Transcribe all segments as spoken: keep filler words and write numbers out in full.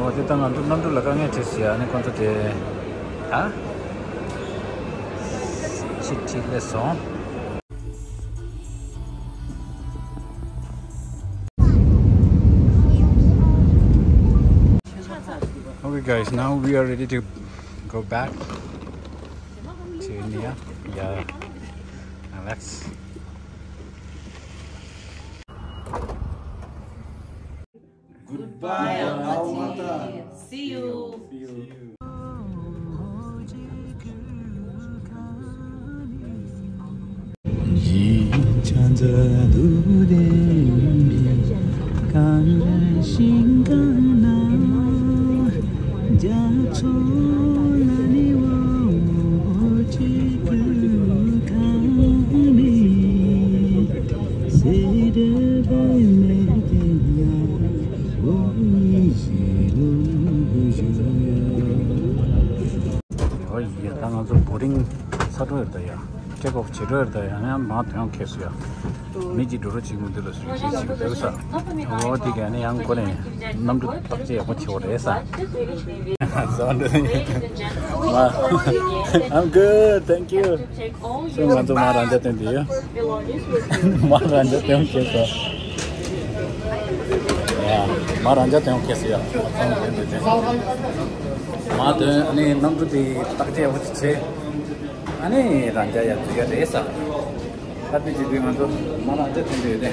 འོ་དེ་ད་ང་ཚོ་གནམ་གྲུ་ལ་དཀའ་ངལ་འཕྲད་ཟེར་ཡ་ནི་ཁོང་ཚོ་དེ་ད་ཕྱིར་ཁྲིད་སླེབས་སོང་། Okay, guys, now we are ready to go back to India. Yeah, and let's. Goodbye, Almaty. See you. See you. ཨོ་ཡ། ད་ང་ཚོ་བོ་ཌིང་ཚར་འགྲོ་ཡོད་ད་ཡ། ཊེག་ཨོཕ་བྱེད་འགྲོ་ཡོད་ད་ཡ། ཡང་མར་ཐོན་ཡོང་ཁེལ་སོང་ཡ། མི་གཅིག་འགྲོ་རོགས་བྱེད་མི་འདུག་ལ་སུ་ཞིག་ཞིག་འདུག་ས། ཨོ་དེ་ག་ནས་ཡང་འགོ་ནས་གནམ་གྲུ་བརྟག་དཔྱད་ཡག་པོ་བྱེད་དགོས་རེད་ས། I'm good, thank you. སོ་ང་ཚོ་མར་རང་འཇགས་ཐོན་དུས་ཡ། མར་རང་འཇགས་ཐོན་ཁེལ་སོང་། ཡ། མར་རང་འཇགས་ཐོན་ཁེལ་སོང་ཡ། མར་ཐོན་དུས་ཅི། མར་ཐོན་ཨ་ནི་གནམ་གྲུ་དེ་བརྟག་དཔྱད་ཡག་པོ་ཅིག་བྱས། ཨ་ནི་རང་འཇགས་ཡར་འཛུལ་ཡ་རེད་ས། ད་དེ་བྱེད་དུས་ང་ཚོ་མར་རང་འཇགས་ཐོན་དུས་ཡོད་དེ།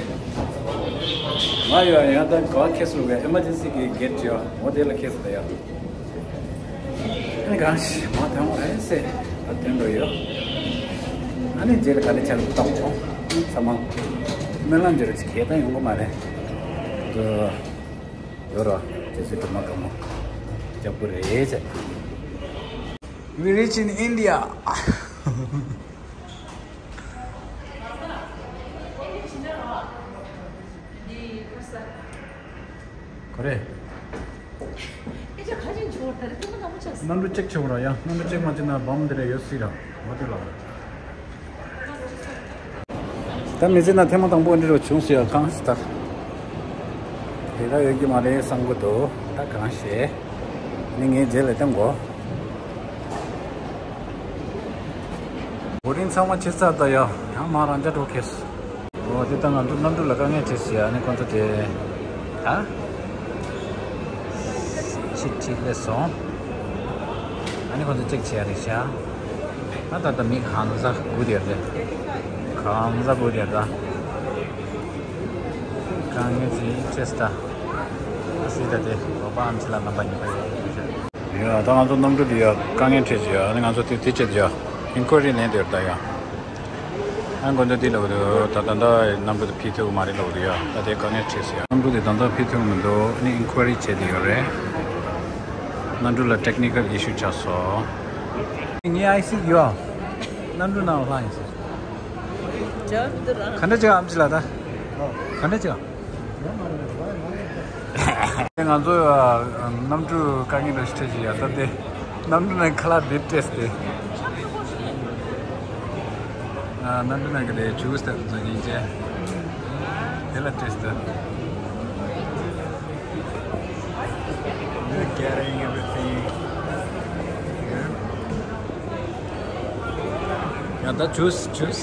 ང་ཡོད་ཡང་ད་ག་ཁེལ་སོང་གི་ཨེ་མར་ཇེན་སི་གི་གེ་ཊི་ཡོད། འོ་དེ་ལ་ཁེལ་སོང་ད་ཡ། ཨ་ནི་གང་ཞིག་མར་ཐོན་རེད་ཟེར། ད་ཐོན་འགྲོ་ཡོད། ཨ་ནི་རྗེས་ལ་ག་ལེ་ཆ་ལ་བཏང་ཆོག་ཚང་མ་སྨོན་ལམ་འདི་རུ་ཅིག་གས་ད་ཡོང་གི་མ་རེད། དུ་ཡོད་རོ། རྗེ་བཙུན་སྒྲོལ་མ་དཀར་མོ་སྐྱབས་པོ་རེད་ཟེར། We reach in India. ག་རེ། གནམ་གྲུ་ཅེག་བྱེད་དགོས་ར་ཡ། གནམ་གྲུ་ཅེག་མ་བྱེད་ན་བམ་འདི་རེ་ཡོད་སྲིད་ར། འོ་དེ་ལ། ད་མི་ཚེ་ན་ཐེངས་མ་དང་པོ་འདི་རུ་བྱུང་སྲིད་ཡ། གང་ཞིག་ད། དེ་ད་ཡོད་ཀྱི་མ་རེད་བསམ་གི་འདུག་ད་གང་ཤེས། ནི་ངའི་རྗེས་ལ་བསྟན་གོ། བོ་ཌིང་ཚང་མ་ཕྱིན་ཚར་ད་ཡ། ཡང་མར་རང་འཇགས་འགྲོ་ཁེལ། འོ་དེ་ད་ང་ཚོ་གནམ་གྲུ་ལ་དཀའ་ངལ་འཕྲད་ཟེར་ཡ། ཨ་ནི་ཁོང་ཚོ་དེ་ད་ཕྱིར་ཁྲིད་སླེབས་སོང་། ཨ་ནི་ཁོང་ཚོ་ཅེག་བྱེད་ཡ་རེད་ཤག་ད་ད་ད་མི་གང་ཟག་དགུ་དེར་རེད། གང་ཟག་དགུ་དེར་ད། དཀའ་ངལ་ཅིག་འཕྲད་ད། ཨ་སི་ད་དེ་རོགས་པ་ཨམ་ཆི་ལགས་རྣམ་པ་གཉིས་ཀ་ཡོད། ཡ་ད་ང་ཚོ་གནམ་གྲུ་འདི་ཡ་དཀའ་ངལ་འཕྲད་ཅིག་ཡ། ཨ་ནི་ང་ཚོ་དེ་དེ་བྱེད་ཡ། ཨིན་ཁུ་རི་ལེན་དེར་ད་ཡ། ཨ་མགོ་འདོད་དེ་ལ་འོ་ད་ད་ད་གནམ་གྲུ་དེ་ཕྱིར་ཐོན་གི་མ་རེད་ལབ་འདུག་ཡ། ད་དེ་དཀའ་ངལ་འཕྲད་སོང་ཡ། གནམ་གྲུ་དེ་ད་ལྟ་ཕྱིར་ཐོན་གི་མི་འདུག་ཨ་ནི་ཨིན་ཁུ་རི་བྱས་དེ་ཡོད་རེད། གནམ་གྲུ་ལ་ཊེག་ནི་ཀལ་ཨི་ཤུ་ཆགས་སོང་། ངའི་ཨའི་སི་ཡོད། གནམ་གྲུ་ནང་ལྷག་ཡིན་ཟེར། ག་འདྲ་བྱེད་ཨམ་ཆི་ལགས་ད། ག་འདྲ་བྱེད། ང་ཚོ་གནམ་གྲུ་དཀའ་ངལ་འདྲ་ཞིག་འཕྲད་ཀྱི་ཡ། ད་དེ་གནམ་གྲུ་ནང་ཁ་ལག་འདི་སྤྲད་དེ། གནམ་གྲུ་ནང་གི་དེ་ཇུས་དེ་ཚོ་ཡིན་ཅེ། དེ་ལ་སྤྲད་དེ། We're carrying everything. ཡ་ད་ཇུས་ཇུས་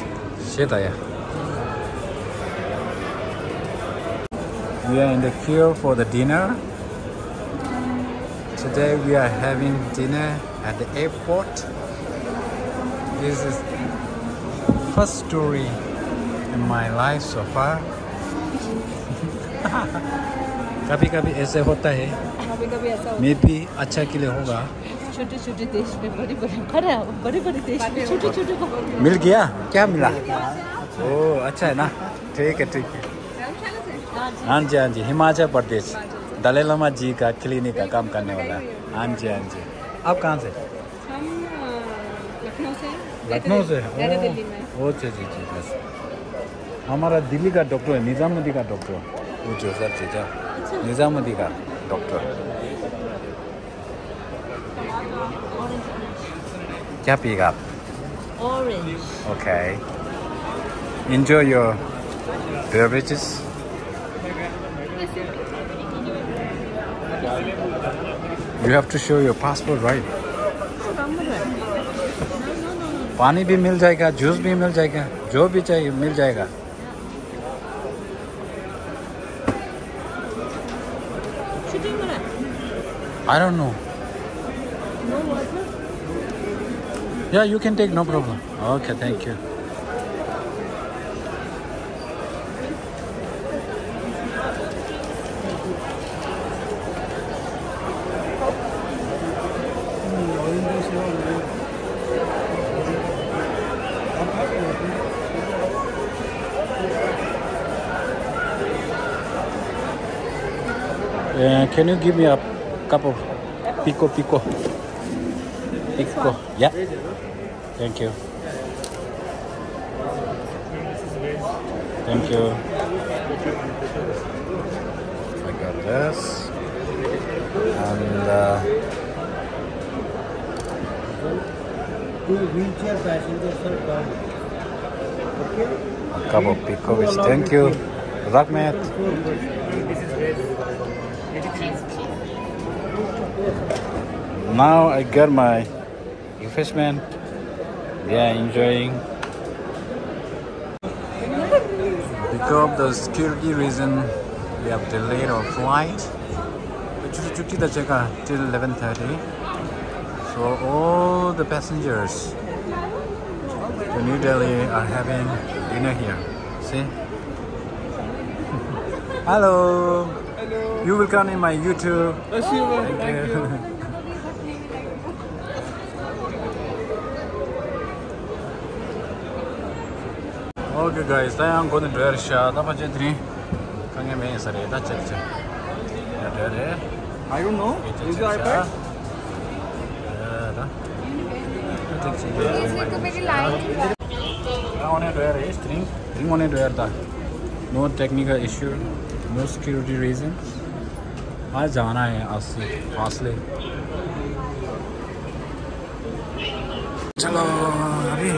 ཞེ་ད་ཡ། We are in the queue for the dinner. Today we are having dinner at the airport. This is first story in my life so far. कभी कभी ऐसे होता है। कभी कभी ऐसा होता है। मैं भी अच्छा के लिए होगा। छोटे छोटे देश में बड़े बड़े, बड़े बड़े देश में छोटे छोटे को मिल गया। क्या मिला? ओ, अच्छा है ना। ठीक है, ठीक है। हाँ जी, हाँ जी, हिमाचल प्रदेश। दलाई लामा जी का क्लिनिक का काम करने वाला है। हाँ जी, हाँ जी। आप कहाँ से? हम लखनऊ से। लखनऊ से? दिल्ली में। ओ, अच्छा, अच्छा, अच्छा। हमारा दिल्ली का डॉक्टर है, निजामुद्दीन का डॉक्टर। वो जो सर जी, निजामुद्दीन का डॉक्टर। क्या पिएगा आप? Orange. Okay. Enjoy your beverages. You have to show your passport, right? पानी भी मिल जाएगा, जूस भी मिल जाएगा, जो भी चाहिए मिल जाएगा। I don't know. Yeah, you can take, no problem. Okay, thank you. Uh, can you give me a cup of pico pico? Pico, yeah. Thank you. Thank you. I got this. And uh, two wheelchair passengers are come. Okay? A cup of pico, which, thank you. Rahmat. Now I got my refreshment. They are enjoying. Because of the security reason, we have delayed our flight. Chuti chuti da cheka till eleven thirty. So all the passengers to New Delhi are having dinner here. See? Hello. Hello. You will come in my YouTube. Thank you. Okay guys, ད་ཡང་འགོ་ནས་འགྲོ་ཡ་རེད་ཤག་ད་ཕལ་ཆེར་དེ་རིང་དཀའ་ངལ་མེད་ས་རེད། ད་ཅེག་ཅེག་ཡ་འགྲོ་ཡ་རེད། I don't know. Is it iPad? ད་ཅེག་ཅེག་ཡ་ད་འོ་ནས་འགྲོ་ཡ་རེད། དེ་རིང་དེ་རིང་འོ་ནས་འགྲོ་ཡ་རེད། ད་no technical issue, no security reasons. आ जाना है असली, असली। चलो, अभी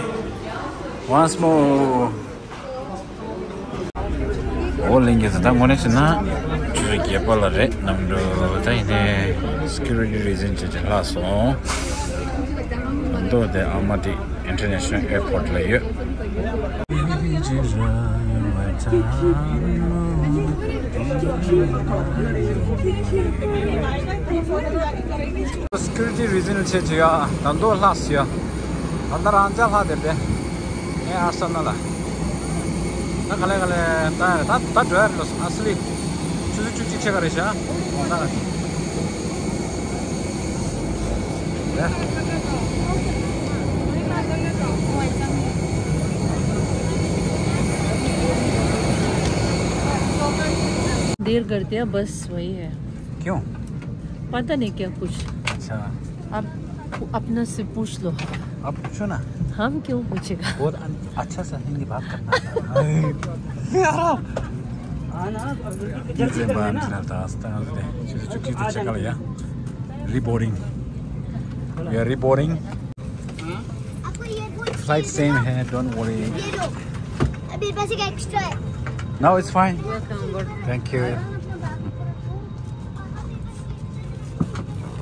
once more. ཨོ་ལིང་གི་ད་དངོས་གནས་བྱས་ན་ཆུ་ཚོད་བརྒྱད་པ་ལ་རེད། གནམ་གྲུ་ད་ཡིན་ནའི་security reason བྱས་བྱས་ལྷག་སོང་། མདོ་དེ་ཨལ་མ་ཏི་International Airport ལ་ཡོད། Security reason བྱས་བྱས་ཡ་ད་མདོ་ལྷག་སོང་ཡ། ད་ལྟ་རང་ཅག་ལྷག་བསྡད་པས། ངས་ཨར་ས་ན་ལ། ད་ག་ལེ་ག་ལེ་ད་ད་ད་འགྲོ་ཡ་རེད་ལོ། ཨ་སི་ལི། ཆུ་ཚོད་བཅུ་གཅིག་ཕྱེད་ཀ་རེད་ཤག་འོ་ད། देर करते हैं, बस वही है। क्यों? पता नहीं क्या कुछ। अच्छा। आप अपना से पूछ लो। आप पूछो ना। हम क्यों पूछेगा? बहुत अन-, अच्छा सा हिंदी बात करना आता है। ये बात ना था, आस्ता आस्ते। चुकी चुकी तो चकल या। Reboarding. We are reboarding. Flight same है, don't worry. ये लो। अभी बस एक extra है। No, it's fine. Thank you.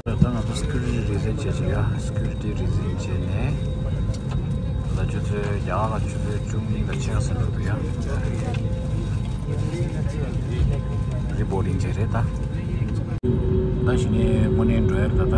ད་ང་ཚོ་security reason བྱས་བྱས་ཡ། security reason བྱས་ནས་ད་ཆུ་ཚོད་ཡག་ལ་ཆུ་ཚོད་བཅུ་གཉིས་དང་ཕྱེད་ཀ་ཙམ་འགྲོ་འདུག་ཡ། Reboarding བྱས་རེད་ད། ད་གཞི་ནས་དངོས་གནས་འགྲོ་ཡ་རེད་ད་ད།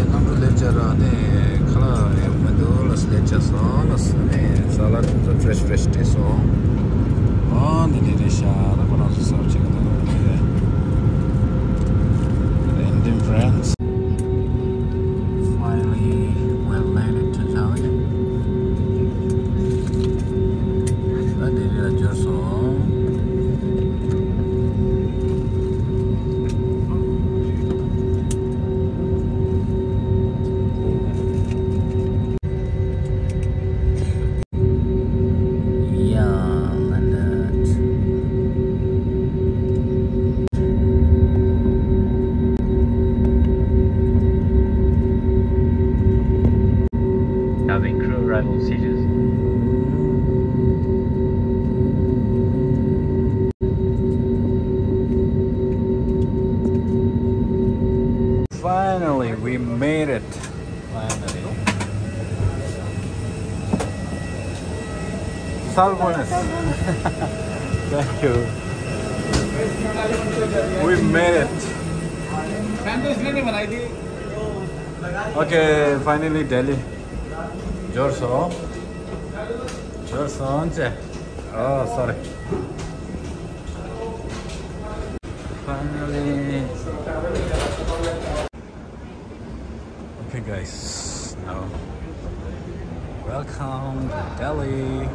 གནམ་གྲུ་སླེབས་ཚར་ར་ནས་ཁ་ལག་ཡོད་མི་འདུག་ལ། སླེབས་ཚར་སོང་ལ། ནས་ས་ལ་ཚོ་fresh fresh བྲིས་སོང་། ཨོ་འདི་འདི་རེད་ཤག་ད་ཁོ་རང་ཚོ་སར་ཆེ་གི་འདུག Indian friends. Finally, we're Incredible series. Finally, we made it. Finally. Salvones. Thank you. We made it. Okay, finally Delhi. Jorso. Jorso, oh, sorry. Finally. Okay, guys, now welcome to Delhi.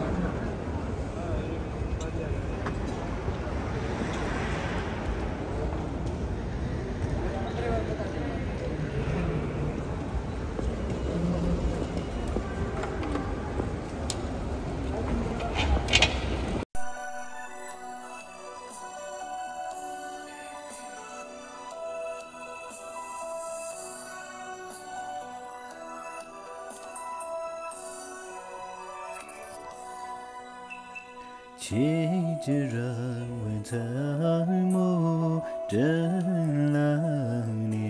ཆོས་ཀྱི་རང་བའི་མཚན་མོ་དྲན་ལངས་ནས།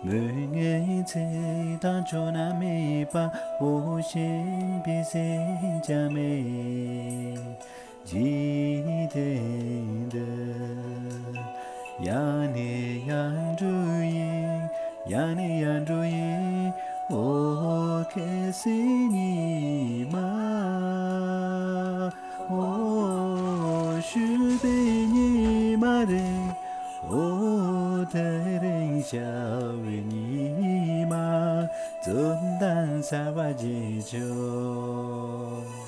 མོས་ངའི་ཚེ་དང་བཅོ་ན་མེད་པ། འོ་ཞེས་པའི་སེམས་ཀྱང་མེད། འཇིག་རྟེན་འདི་ཡང་ནས་ཡང་འགྲོ་ཡི། ཡང་ནས་ཡང་འགྲོ་ཡི། འོ་ཁ་སང་ཉི་མ། འོ་ཤུལ་པའི་ཉི་མ་རེད། འོ་དེ་རིང་ཤར་བའི་ཉི་མ། བཙོན་དང་ཟ་བ་བརྗེད་ཆོག